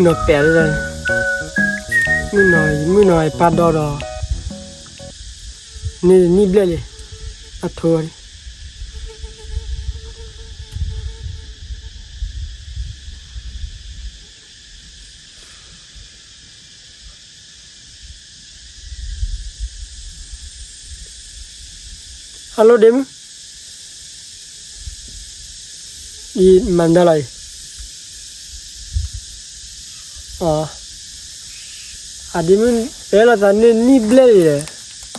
နီၢ်ပဲာ်လၢ, မုၢ်နီၢ်, မုၢ်နီၢ်ပၢ်ဒီဒီး, န့ၣ်နံၣ်ဘျဲၣ်လံ, အထိ, hello ဒ့မုၣ်, အံၤမၤဒါလီၤအံၤ, အဒ့မုၣ်, ပအဲၣ်လိာ်သးန့ၣ်နံၣ်ဘျဲၣ်လံဒီး,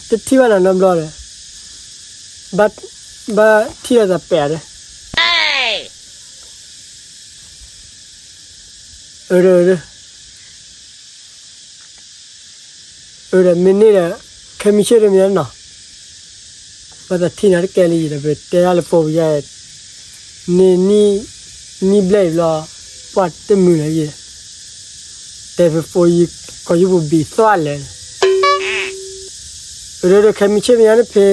တထံၣ်ဘၣ်နၤနီတဘျီဒီး, ဘၣ်, ဘၣ်ထံၣ်လိာ်သးပဲာ်ဒီး, အၢ, အၢဒီးမ့ၢ်န့ၣ်ဒီး, ခဲမုၢ်ဆ့ၣ်ဒီးမ့ၢ်နီၤ, ဘၣ်သးထံၣ်နၤတကဲလံဒီး ပတဲဒၣ်လၢဖိပယါ, န့ၣ်, နံၣ်ဘျဲၣ်အံၤဘျီ, ပှၢ်တမုာ်လၢၤယဲ, တဲဖဲဖိယံၤ, ကီၢ်ယုပူၤဘံၣ်သီၣ်လဲၣ်, အၢဒီးခဲမုၢ်ဆ့ၣ်မ့ၢ်ညါန့ၣ်ဖဲ, ယ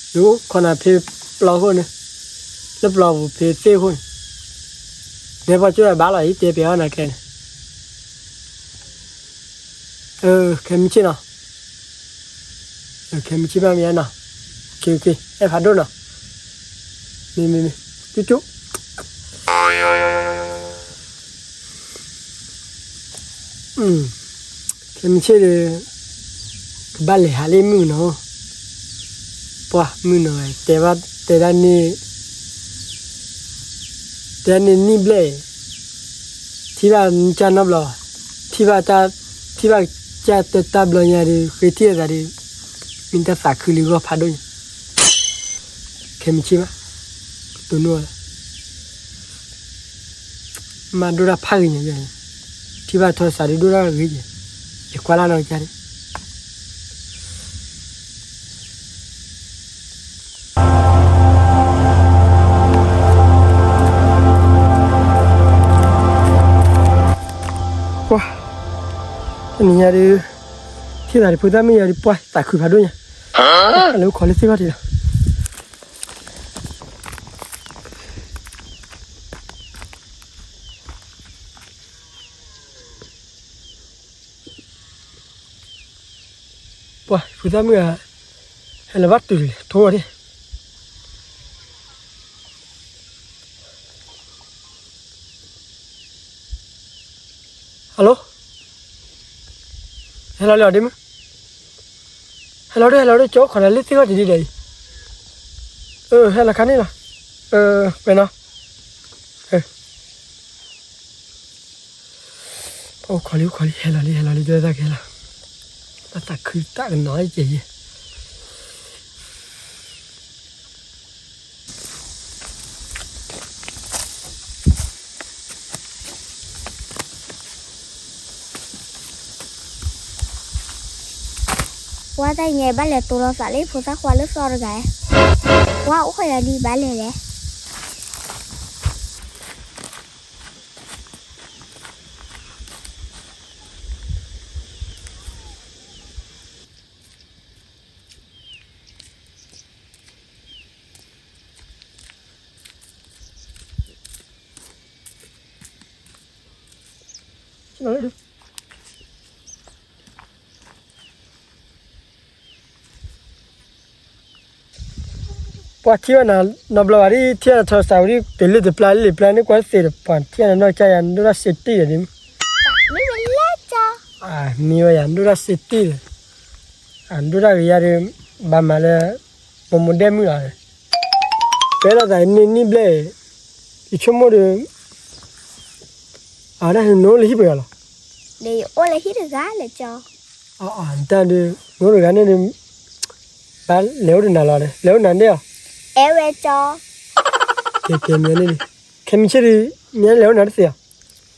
အိၣ်ခိးနၤဖဲပျီခိၣ်န့ၣ်, လၢပျီပူၤဖဲသ့ၣ်ခိၣ်န့ၣ်, နဲပှၤကၠိဘၣ်လီၤအံၤတဲပျီအီၣ်နၤကျဲန့ၣ် ခဲမုၢ်ဆ့ၣ်နီၤ, ခဲမုၢ်ဆ့ၣ်ဘၣ်မ့ၢ်နီၤ, အဲၣ်ဖးဒိၣ်နီၤ, မ့ၢ်, မ့ၢ်, မ့ၢ်, ကၠိကၠိ, ခဲမုၢ်ဆ့ၣ်ဒီး, ကဘၣ်လဲၤဟးလၢမုၢ်နီၤ, ပှၢ်မုၢ်နီၤ, တဲဘၣ်တဲဒၣ်န့ၣ် တဲန့ၣ်နံၣ်ဘျဲၣ်, ထံၣ်ဘၣ်ကၢ်နီတဘျီ, ထံၣ်ဘၣ်, ထံၣ်ဘၣ်ကၢ်တတၢ်ဘျီညါဒီး ဃ့ထံၣ်လိာ်သးဒီး, မ့ၢ်တၢ်သးခုလံဂီၢ်ဖးဒိၣ်ညါ, ခဲမုၢ်ဆ့ၣ်ဘၣ်, တိၢ်နီၣ်လီၤ, မၤဒိၣ်တၢ်ဖးဂ့ၤညါယဲ, ထံၣ်ဘၣ်ထီစးဒုဒိၣ်တၢ်ဂ့ၤယဲ, ယကွၢ်လၢနီၤကါန့ၣ် ပှၢ်, တနံၤညါဒီး, ထံၣ်သးဒီးဖိသၣ်မုၣ်ယါဒီးပှၢ်သးခုဖးဒိၣ်ညါ, လၢအိၣ်ခိးလၢသ့ၣ်ခီၣ်ထံးလီၤ. ပှၤဖိသၣ်မုၣ်ဧါ, ဟဲလီၤဘၣ်တုၤလံ ထိဝဲဒၣ်. Hello, ဟဲလီၤလံအီၤဒ့မုၣ်, ဟဲလီၤဒၣ် ဟဲလီၤဒၣ် ကၠီခိးနၤလၢသ့ၣ်ခီၣ်ထံးဒ်ဒီးအံၤ, အၢ ဟဲလီၤခါန့ၣ်လီၤ, အၢ ပှဲၤနီၤ. အိၣ်ခိးလံ အိၣ်ခိးလံ ဟဲလီၤလံ ဟဲလီၤလံ တဲသးကဟဲလီၤ, တၢ်သးခုတၢ်ကနီၤကဲယဲ. ပှၤတၢ်ညါဘၣ်လဲၤတိၤလီၤသးလၢဖိသၣ်ခွါလၢသီတဂၤ, ပှၤအိၣ်ခိးယၤဒ်ဘၣ်လဲၤလဲၣ်. ပှၤထံၣ်ဘၣ်နၤနီတဘျီဘၣ်ဒ် ထံၣ်နၤထီစးဝဲဒ် တလ့ၢ်တပျၢ်လ့ၢ်ပျၢ်န့ၣ် ကွၢ်သ့ၣ်တပှၤထံၣ်နၤနီၢ်ကစၢ်ယၤ နဒိၣ်တၢ်စ့တ့ၢ်ဒီးဒ်မုၣ်, မ့ၢ်ဝဲယၤ နဒိၣ်တၢ်စ့တ့ၢ်ဒီး, အဒိၣ်တၢ်ဂ့ၤယၤဒီး ဘၣ်မၤလၢ မိၢ်မိၢ်ဒဲမုၣ်လီၤ. ပအဲၣ်လိာ်သးန့ၣ်နံၣ်ဘျဲၣ်, ယဆိကမိၣ်ဒီး အဝဲဒၣ်နအိၣ်လၢဟံၣ်ပှဲၤဂၤလီၤ. ဒီးယအိၣ်လၢဟံၣ်တဂၤလၢကၠီ. အတၢ်ဒီး နအိၣ်တဂၤန့ၣ်ဒီး ဘၣ်လဲၤအိၣ်ဒီးနၤလီၤ, လဲၤအိၣ်နၤန့ၣ်ဧါ. အဲၣ်ဝဲကၠီ. ကဲကဲမ့ၢ်န့ၣ်, ခဲမုၢ်ဆ့ၣ်ဒီး မ့ၢ်လဲၤအိၣ်နၤတသ့ဧါ.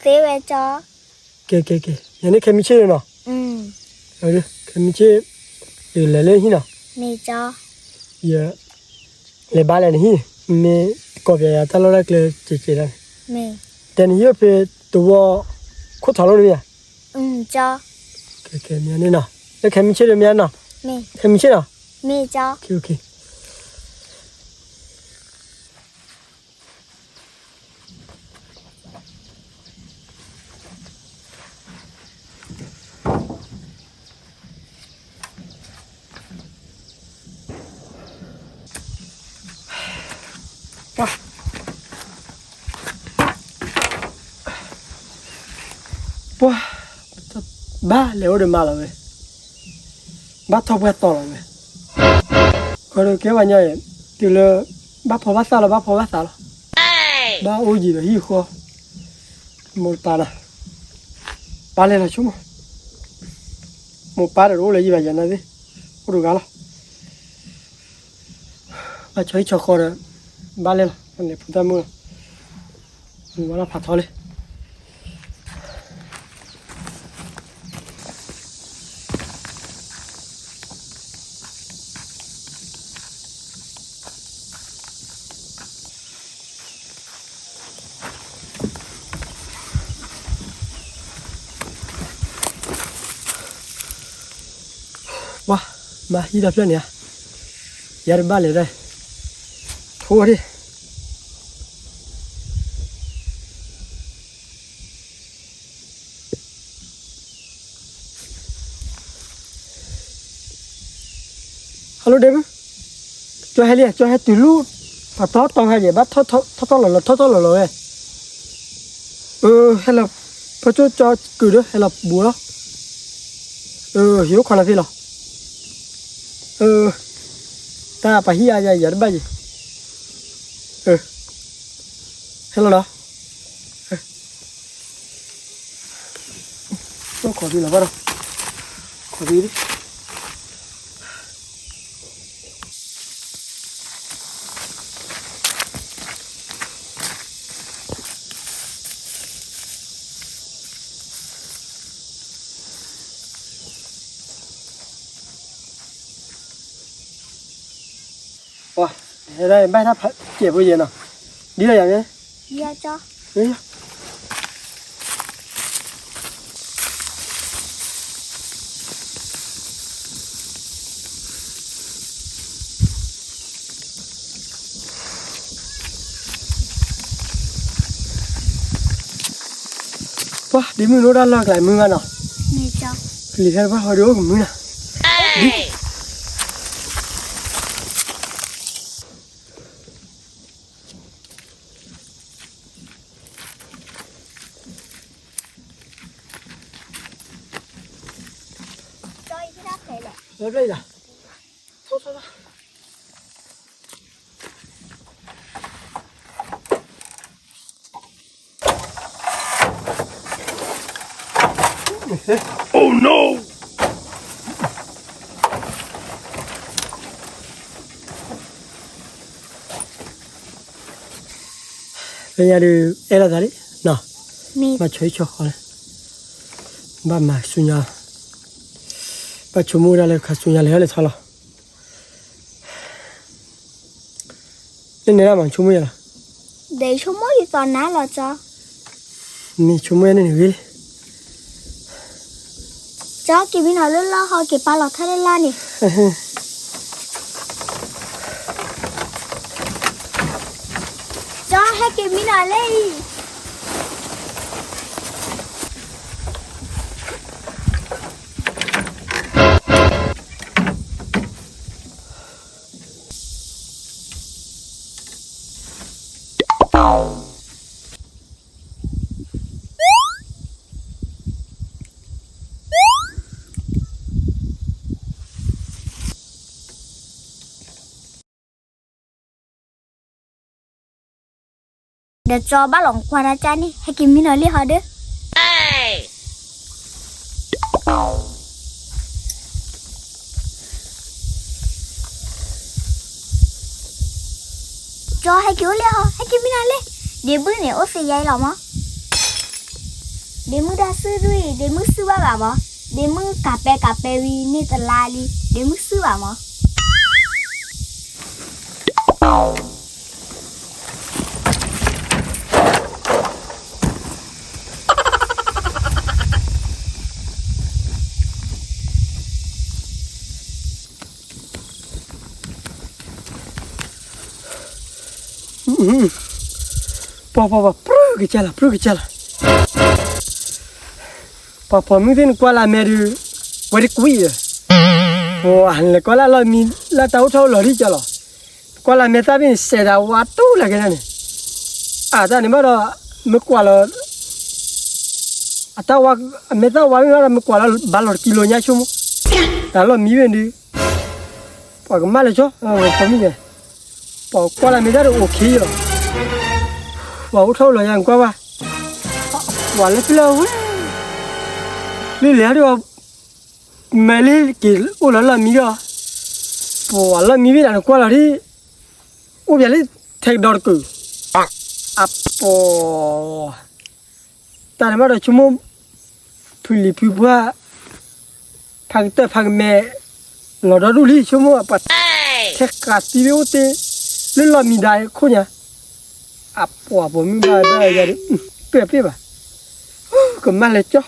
သ့ဝဲကၠီ. ကဲကဲကဲ, ယၤန့ၣ်ခဲမုၢ်ဆ့ၣ်နီၤ. ခဲမုၢ်ဆ့ၣ် ယလဲၤလၢဟံၣ်နီၤ. မ့ၢ်ကၠီ. ယ လဲၤဘါလဲၤနဟံၣ်, မ့ၢ်တကိးပျးယၤတၢ်လီၢ်တၢ်ကျဲစဲးစဲးဒၣ်န့ၣ်, တဲနဟံၣ်အိၣ်ဖဲတဝီခိၣ်ထီၣ်လိၣ်န့ၣ်ဧါ. ကဲကဲမ့ၢ်န့ၣ်နီၤ, လၢခဲမုၢ်ဆ့ၣ်ဒီးမ့ၢ်နီၤ. ခဲမုၢ်ဆ့ၣ်နီၤ. ပှၤ ဘၣ်လဲၤအိၣ်ဒီးမါလီၤဝဲ, ဘၣ်ထီၣ်ပှၢ်တီလီၤဝဲ, ဃီဒီးကဲဝဲညါအံၤ, တုၤလၢ ဘၣ်ဖီဘၣ်သၣ်လီၤ ဘၣ်ဖီဘၣ်သၣ်လီၤ, ဘၣ်အိၣ်ယံၤဒီးဟံၣ်ဃီ, မိၢ်တပၢ်နီၤ, ပၢ်လဲၤလီၤဆိကမိၣ်, မိၢ်ပၢ်ဒီးတအိၣ်လၢၤယံၤဘၣ်ယၤနၤသ့ၣ်, အိၣ်တဂၤလီၤ, ဘၣ်ဆီဟံၣ်ဆီဃီဒီး, ဘၣ်လဲၤလီၤ လဲၤဖိသၣ်မုၣ်လီၤ, မုၢ်ဝါလီၤဖးထီလံ ပှၤ မၤဟံၣ်ဒီဖျၢၣ်န့ၣ်ဧါ, ယၤတဘၣ်လဲၤဒၣ်, ထိၣ်ဒံး ဟဲလိဒ့မုၣ်, ကၠီဟဲလံ ကၠီဟဲတုၤလူၢ်, ပှၤထီၣ်တီဟဲက့ၤ ဘၣ်ထီၣ်ထီၣ်လီၤလီၤ ထီၣ်ထီၣ်လီၤလီၤဝဲ, ဟဲလီၤ, ဖီကၠိကၠီကုာ်ဒီး ဟဲလီၤဘူးလီၤ, ဟံၣ်အိၣ်ခိးနၤသ့လီၤ, တၢ်ပှၤဟံၣ်အါယၤယၤတဘၣ်ယံၤ, ဟဲလီၤလီၤ တခိးသံလီၤဘၣ်ဒီး, ခိးသံဒံး, ပှၤ ဟဲဒၣ်ဘၣ်တၢ်ဖးကဲးဖိယဲနီၤ, ဒ်လီၤယၤမ့ၢ် ယၤကၠီ ပှၤဒ့မုၣ်နီၢ်တၢ်လီၢ်ကျဲမုၢ်ဘၣ်နီၤ, ကလံၤဟဲတဖၣ်ဟီဒုးအိၣ်ကမုၢ်နၤ, လၢပျဲၢ်ယၤ, ထီၣ်ထီၣ်ထီၣ် Oh no! လၢညါဒုး အဲၣ်လိာ်သးလံနီၤ, မ့ၢ်ဘၣ်ဆိၣ်ဟံၣ်ဆိၣ်ဃီလၢ ဘၣ်မၤဆူညါ, ဘၣ်ဆိကမိၣ်ဝဲဒၣ်လၢခါဆူညါလဲၤထီၣ်လဲၤထီလီၤ. နန့ၣ်ဒၣ်မၤဆိကမိၣ်ယၤလီၤ. ဒီးဆိကမိၣ်ယသးနၤလီၤကၠီ. မ့ၢ်ဆိကမိၣ်ယၤန့ၣ်ဂ့ၤလံ. ကၠီက့ၤမံနီၤလၢလီၢ်ဟီ က့ၤပာ်လီၤထၢၣ်လၢလါန့ၣ်. ကၠီဟဲက့ၤမံနီၤလၢအံၤ. ဒီးကၠီဘၣ်လီၤကွၢ်တၢ်ကၢ်န့ၣ် ဟဲက့ၤမံနီၤလံဟီဒီး. ကၠီဟဲက့ၤအိၣ်လံဟီ, ဟဲက့ၤမံနီၤလံ. ဒ့မုၣ်န့ၣ်အိၣ်သ့ယါအံၤလီၤမး. ဒ့မုၣ်တၢ်စုဒုအံၤ ဒ့မုၣ်စုဘၣ်ဘၣ်မး. ဒ့မုၣ်ကးပဲကးပဲဝံၤန့ၢ်တလါလံ ဒ့မုၣ်စုဘၣ်မး. ပှၤပှၤပှၤ ပြုၢ်ကစၢ်လီၤ ပြုၢ်ကစၢ်လီၤ. ပှၤပိာ်မုၣ်သ့ၣ်နကွၢ်လၢ်မဲဒုး ဝဲတကွံာ်ဒီး, ပှၤလဲၤကွၢ်လၢ်လီၢ်မံ လၢတၢ်အိၣ်ထီၣ်အိၣ်လီၤဒံးကၢ်လီၤ. ကွၢ်လၢ်မဲသၣ်ဖဲန့ၣ် စဲးဒၣ်ဝါတူၢ်လၢကဲန့ၣ်, အတၢ်န့ၣ်ဘၣ်ဒီး မ့ၢ်ကွၢ်လီၤ တၢ်ဝါ, အမဲာ်တၢ်ဝါမ့ၢ်ဘၣ်ဒီး မ့ၢ်ကွၢ်လၢဘၣ်လီၤတကံလိၤညါဆိကမိၣ်, တၢ်လီၢ်မံဝဲဒုး, ပှၤကမၣ်လၢာ်ကၠီ, ဖိမုၣ်န့ၣ်, ပှၤကွၢ်လၢမဲာ်တၢ်ဒီးအိၣ်ခံလီၤ, ပှၤအိၣ်ထီၣ်အိၣ်လီၤယၤနကွၢ်ဘၣ်, ပှၤလၢပျၢၤဝဲ, လၢလဲၤဒီး မဲာ်လၢက့ၤအိၣ်လီၤလီၢ်မံဒီး, ပှၤလီၢ်မံဝဲဒၣ်နကွၢ်လီၤဒ်, အိၣ်ပၠးလၢထဲကဒီးတကုာ်, အပီၤ, တၢ်န့ၣ်ဘၣ်ဒီးဆိကမိၣ်, ဖုလံၤဖုပှၢ်, ဖးကတၢၢ်ဖးကမဲာ်, လီၤဒီဒူၣ်လံဆိကမိၣ်, ပှၤ, ထဲဃာ်သံဝဲအိၣ်တ့ၢ်, လၢလီၢ်မံဒါခိၣ်ညါ, အပှၤပိာ်မုၣ်ဘၣ်ဘၣ်ယၤဒီး, ပ့ၢ်ပ့ၢ်ဘၣ်, ကမၣ်လၢာ်ကၠီ